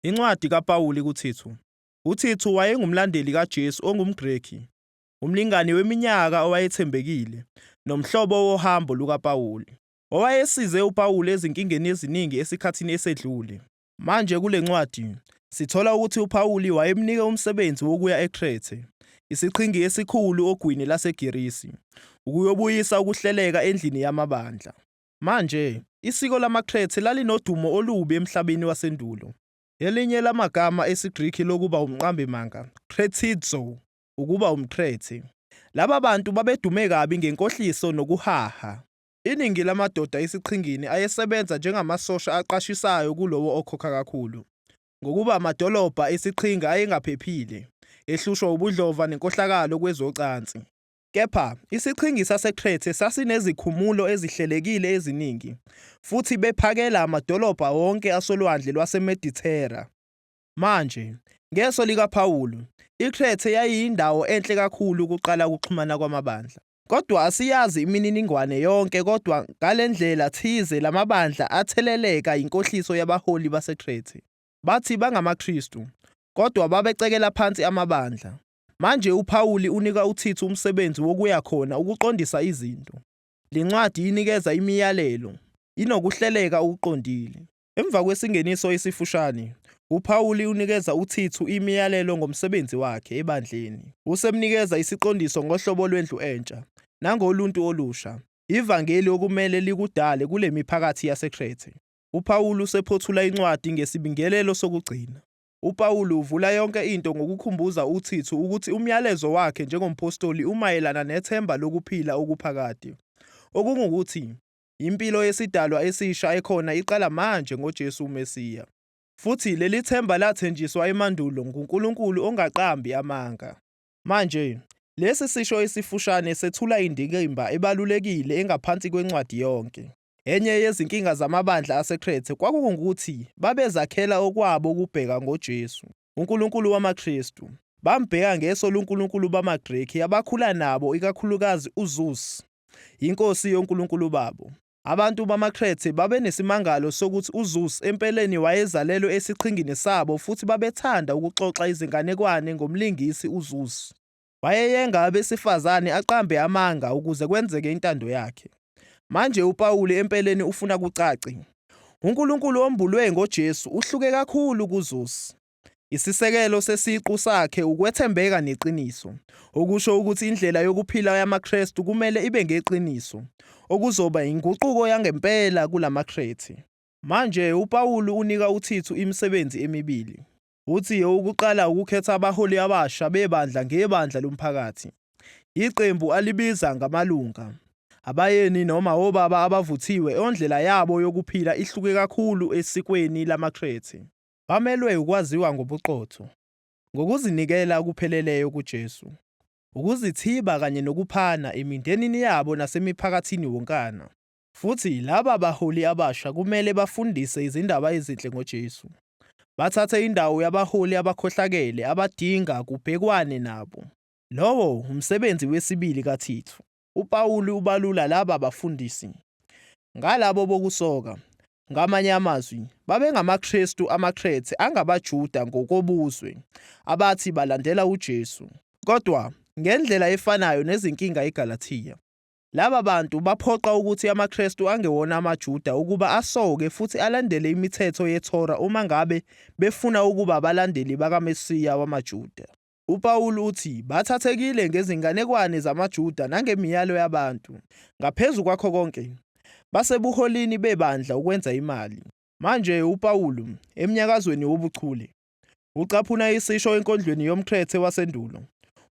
Incwadi kaPawuli kuThithu. UThithu wayengumlandeli kaJesu ongumGreki, umlingani weminyaka owayethembekile, nomhlobo wohambo lukaPawuli, owayesize uPawuli ezinkingeni eziningi esikhathini esedlule. Manje kule ncwadi, sithola ukuthi uPawuli wayemnike umsebenzi wokuya eKrethe, isiqhingi esikhulu ogwini laseGirisi, ukuyobuyisa ukuhleleka endlini yamabandla. Manje, isiko lamaKrethe lalinodumo olubi emhlabeni wasendulo. Elinye lamagama esiGriki lokuba umqambimanga, kretidzo, ukuba umKrethe. Laba bantu babedume kabi ngenkohliso nokuhaha. Iningi lamadoda esiqhingini ayesebenza njengamasosha aqashisayo kulowo okhokha kakhulu, ngokuba amadolobha esiqhingi ayengaphephile, ehlushwa ubudlova nenkohlakalo kwezocansi. Kepha, isiqhingi saseKrethe sasinezikhumulo ezihlelekile eziningi, futhi bephakela amadolobha wonke asolwandle lwaseMedithera. Manje, ngeso likaPawulu, iKrethe yayiyindawo enhle kakhulu ukuqala ukuxhumana kwamabandla. Kodwa asiyazi imininingwane yonke kodwa ngalendlela thize lamabandla atheleleka yinkohliso yabaholi baseKrethe. Bathi bangamaKristu, kodwa babecekela phansi amabandla. Manje uPawuli unika uThithu umsebenzi wokuya khona ukuqondisa izinto. Le ncwadi inikeza imiyalelo, inokuhleleka okuqondile. Emva kwesingeniso esifushane, uPawuli unikeza uThithu imiyalelo ngomsebenzi wakhe ebandleni. Usemnikeza isiqondiso ngohlobo lwendlu entsha nangoluntu olusha, ivangeli okumele likudale kule miphakathi yaseKrethe. UPawulu usephothula incwadi ngesibingelelo sokugcina. UPawulu uvula yonke into ngokukhumbuza uThithu ukuthi umyalezo wakhe njengomphostoli umayelana nethemba lokuphila okuphakade. Okungukuthi, impilo yesidalwa esisha ekhona iqala manje ngoJesu uMesiya. Futhi leli themba lathenjiswa emandulo nguNkulunkulu ongaqambi amanga. Manje, lesi sisho esifushane sethula indikimba ebalulekile engaphansi kwencwadi yonke. Enye yezinkinga zamabandla aseKrethe kwakungukuthi babezakhela okwabo ukubheka ngoJesu, uNkulunkulu wamaKristu. Bambheka ngeso lonkulunkulu bamaGreki abakhula nabo ikakhulukazi uZeus, inkosi yonkulunkulu babo. Abantu bamaKrethe babenesimangalo sokuthi uZeus empeleni wayezalelwe esiqhingini sabo futhi babethanda ukuxoxa izinganekwane ngomlingisi uZeus. Wayeyenga abesifazane aqambe amanga ukuze kwenzeke intando yakhe. Manje uPawuli empeleni ufuna kucace. UNkulunkulu ombulwe ngoJesu uhluke kakhulu kuZeus. Isisekelo sesiqu sakhe ukwethembeka neqiniso, okusho ukuthi indlela yokuphila yamaKristu kumele ibe ngeqiniso, okuzoba inguquko yangempela kulamaKrethe. Manje uPawulu unika uThithu imisebenzi emibili. Uthi owokuqala ukukhetha abaholi abasha bebandla ngebandla lomphakathi, iqembu alibiza ngamalunga, abayeni noma obaba abavuthiwe ondlela yabo yokuphila ihluke kakhulu esikweni lamaKrethe. Bamelwe ukwaziwa ngobuqotho, ngokuzinikela okupheleleyo kuJesu, ukuzithiba kanye nokuphana emindenini yabo nasemiphakathini wonkana. Futhi laba baholi abasha kumele bafundise izindaba ezinhle ngoJesu. Bathathe indawo yabaholi abakhohlakele abadinga kubhekwane nabo. Lowo umsebenzi wesibili kaThithu. UPawulu ubalula laba bafundisi ngalabo bokusoka. Ngamanye amazwi, babengamaKristu amaKrethe angabaJuda ngokobuzwe abathi balandela uJesu. Kodwa ngendlela efanayo nezinkinga eGalathiya, Laba bantu baphoqa ukuthi amaKristu angewona amaJuda ukuba asoke futhi alandele imithetho yeThora uma ngabe befuna ukuba abalandeli bakaMesiya wamaJuda. UPawulu uthi bathathekile ngezinganekwane zamaJuda nangemiyalo yabantu. Ngaphezu kwakho konke, basebuholini bebandla ukwenza imali. Manje uPawulu, emnyakazweni wobuchule, Ucaphuna isisho enkondlweni yomKrethe wasendulo,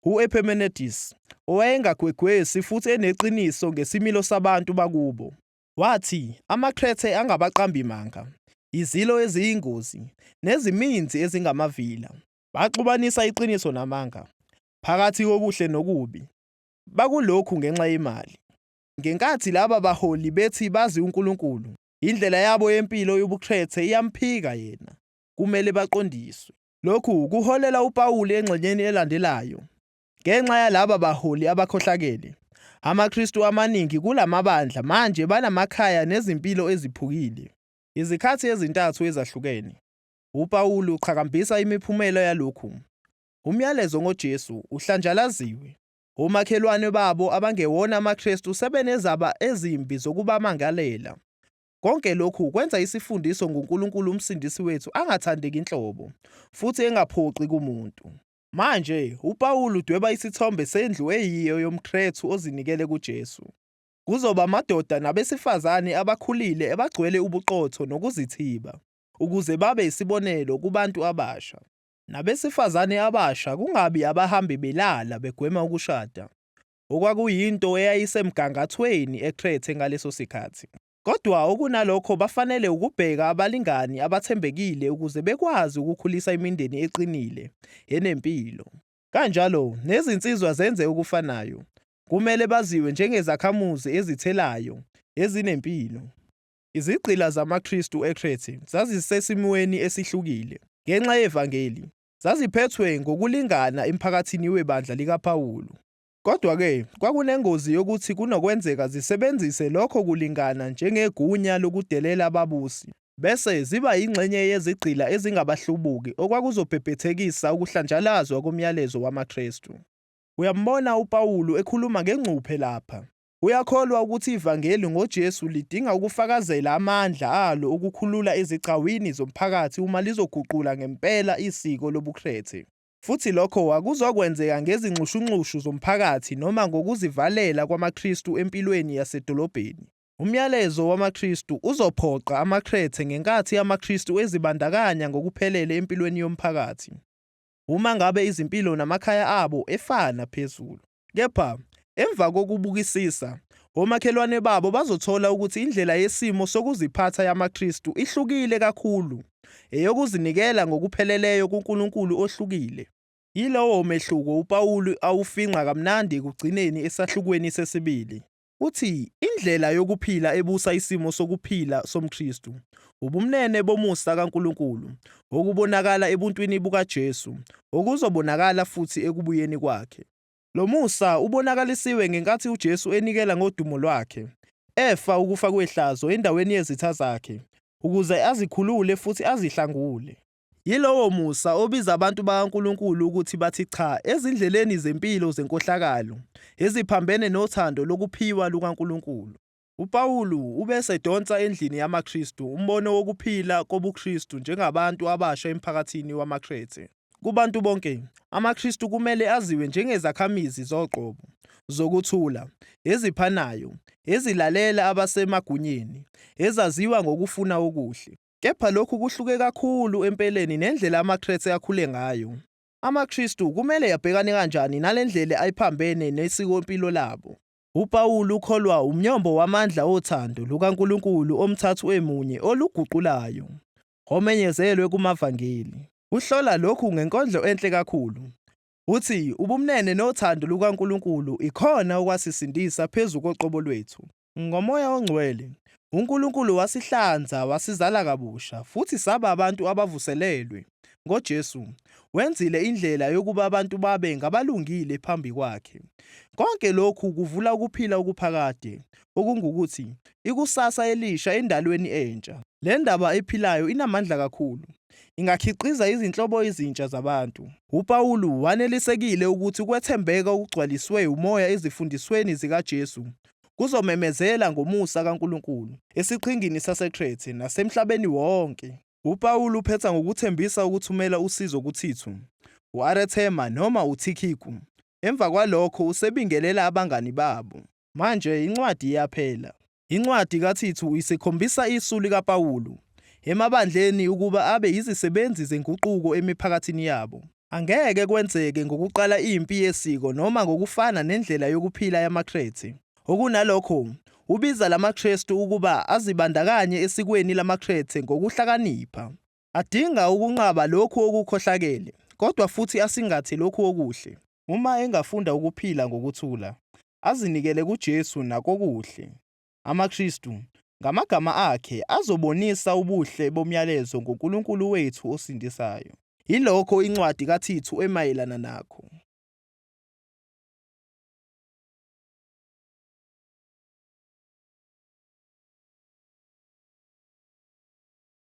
u-Epimenides, owayengagwegwesi futhi eneqiniso ngesimilo sabantu bakubo. Wathi amaKrethe angabaqambimanga, izilo eziyingozi, neziminzi ezingamavila. Baxubanisa iqiniso namanga, phakathi kokuhle nokubi. Bakulokhu ngenxa yemali. Ngenkathi laba baholi bethi bazi uNkulunkulu, indlela yabo yempilo yobuKrethe iyamphika yena. Kumele baqondiswe. Lokhu kuholela uPawulu engxenyeni elandelayo. Ngenxa yalaba baholi abakhohlakele, amaKristu amaningi kulamabandla manje banamakhaya nezimpilo eziphukile. Izikhathi ezintathu ezahlukene. UPawulu uqhakambisa imiphumela yalokhu. Umyalezo ngoJesu uhlanjalaziwe. Omakhelwane babo abangewona amaKristu sebenezaba ezimbi zokubamangalela. Konke lokhu kwenza isifundiso ngoNkulunkulu uMsindisi wethu angathandeki nhlobo, futhi engaphoqi kumuntu. Manje, uPawulu udweba isithombe sendlu eyiyo yomKrestu ozinikele kuJesu. Kuzoba amadoda nabesifazane abakhulile abagcwele ubuqotho nokuzithiba, ukuze babe isibonelo kubantu abasha. Nabesifazane abasha kungabi abahambe belala begwema ukushada, okwakuyinto eyayisemgangathweni eKrethe ngaleso sikhathi. Kodwa okunalokho bafanele ukubheka abalingani abathembekile ukuze bekwazi ukukhulisa imindeni eqinile, enempilo. Kanjalo nezinsizwa zenze okufanayo. Kumele baziwe njengezakhamuzi ezithelayo, ezinempilo. Izigqila zamaKristu eKrethe zazisesimweni esihlukile. Ngenxa yevangeli, zaziphethwe ngokulingana emphakathini webandla likaPawulu. Kodwa-ke, kwakunengozi yokuthi kunokwenzeka zisebenzise lokho kulingana njengegunya lokudelela ababusi, bese ziba yingxenye yezigqila ezingabahlubuki okwakuzobhebhethekisa ukuhlanjalazwa komyalezo wamaKristu. Uyambona uPawulu ekhuluma ngengcuphe lapha. Uyakholwa ukuthi ivangeli ngoJesu lidinga ukufakazela amandla alo okukhulula ezigcawini zomphakathi uma lizoguqula ngempela isiko lobuKrethe. Futhi lokho akuzokwenzeka ngezinxushunxushu zomphakathi noma ngokuzivalela kwamaKristu empilweni yasedolobheni. Umyalezo wamaKristu uzophoqa amaKrethe ngenkathi amaKristu ezibandakanya ngokuphelele empilweni yomphakathi. Uma ngabe izimpilo namakhaya abo efana phezulu. Kepha, emva kokubukisisa, omakhelwane babo bazothola ukuthi indlela yesimo sokuziphatha yamaKristu ihlukile kakhulu, eyokuzinikela ngokupheleleyo kuNkulunkulu ohlukile. Yilowo mehluko uPawulu awufingqa kamnandi ekugcineni esahlukweni sesibili. Uthi indlela yokuphila ebusa isimo sokuphila somKristu, ubumnene bomusa kaNkulunkulu, okubonakala ebuntwini bukaJesu, okuzobonakala futhi ekubuyeni kwakhe. Lo musa ubonakalisiwe ngenkathi uJesu enikela ngodumo lwakhe, efa ukufa kwehlazo endaweni yezitha zakhe, ukuze azikhulule futhi azihlangule. Yilowo musa obiza abantu bakaNkulunkulu ukuthi bathi cha ezindleleni zempilo zenkohlakalo, eziphambene nothando lokuphiwa lukaNkulunkulu. UPawulu ube esedonsa endlini yamaKristu umbono wokuphila kobuKristu njengabantu abasha emphakathini wamaKrethe. Kubantu bonke, amaKristu kumele aziwe njengezakhamizi zoqobo, zokuthula, eziphanayo, ezilalela abasemagunyeni, ezaziwa ngokufuna okuhle. Kepha lokhu kuhluke kakhulu empeleni nendlela amaKrethe akhule ngayo. AmaKristu kumele abhekane kanjani nale ndlela ayiphambene nesikompilo labo? UPawulu ukholwa umnyombo wamandla othando lukaNkulunkulu omthathu emunye oluguqulayo, omenyezelwe kumaVangeli. Uhlola lokhu ngenkondlo enhle kakhulu. Uthi ubumnene nothando lukaNkulunkulu ikhona okwasisindisa phezu koqobo lwethu. NgoMoya oNgcwele, uNkulunkulu wasihlanza wasizala kabusha futhi saba abantu abavuselelwe. NgoJesu, wenzile indlela yokuba abantu babe ngabalungile phambi kwakhe. Konke lokhu kuvula ukuphila okuphakade, okungukuthi, ikusasa elisha endalweni entsha. Le ndaba ephilayo inamandla kakhulu. Ingakhiqiza izinhlobo ezintsha zabantu. UPawulu wanelisekile ukuthi ukwethembeka okugcwaliswe uMoya ezifundisweni zikaJesu kuzomemezela ngomusa kaNkulunkulu esiqhingini saseKrethe nasemhlabeni wonke. UPawulu uphetha ngokuthembisa ukuthumela usizo kuThithu, u-Arethema noma uThikhiku. Emva kwalokho usebingelela abangani babo. Manje incwadi iyaphela. Incwadi kaThithu isikhombisa isu likaPawulu emabandleni ukuba abe yizisebenzi zenguquko emiphakathini yabo. Angeke kwenzeke ngokuqala impi yesiko noma ngokufana nendlela yokuphila yamaKrethe. Okunalokho, ubiza lamaKristu ukuba azibandakanye esikweni lamaKrethe ngokuhlakanipha. Adinga ukunqaba lokhu okukhohlakele, kodwa futhi asingathe lokhu okuhle. Uma engafunda ukuphila ngokuthula, azinikele kuJesu nakokuhle, amaKristu, ngamagama akhe, azobonisa ubuhle bomyalezo ngoNkulunkulu wethu osindisayo. Yilokho incwadi kaThithu emayelana nakho.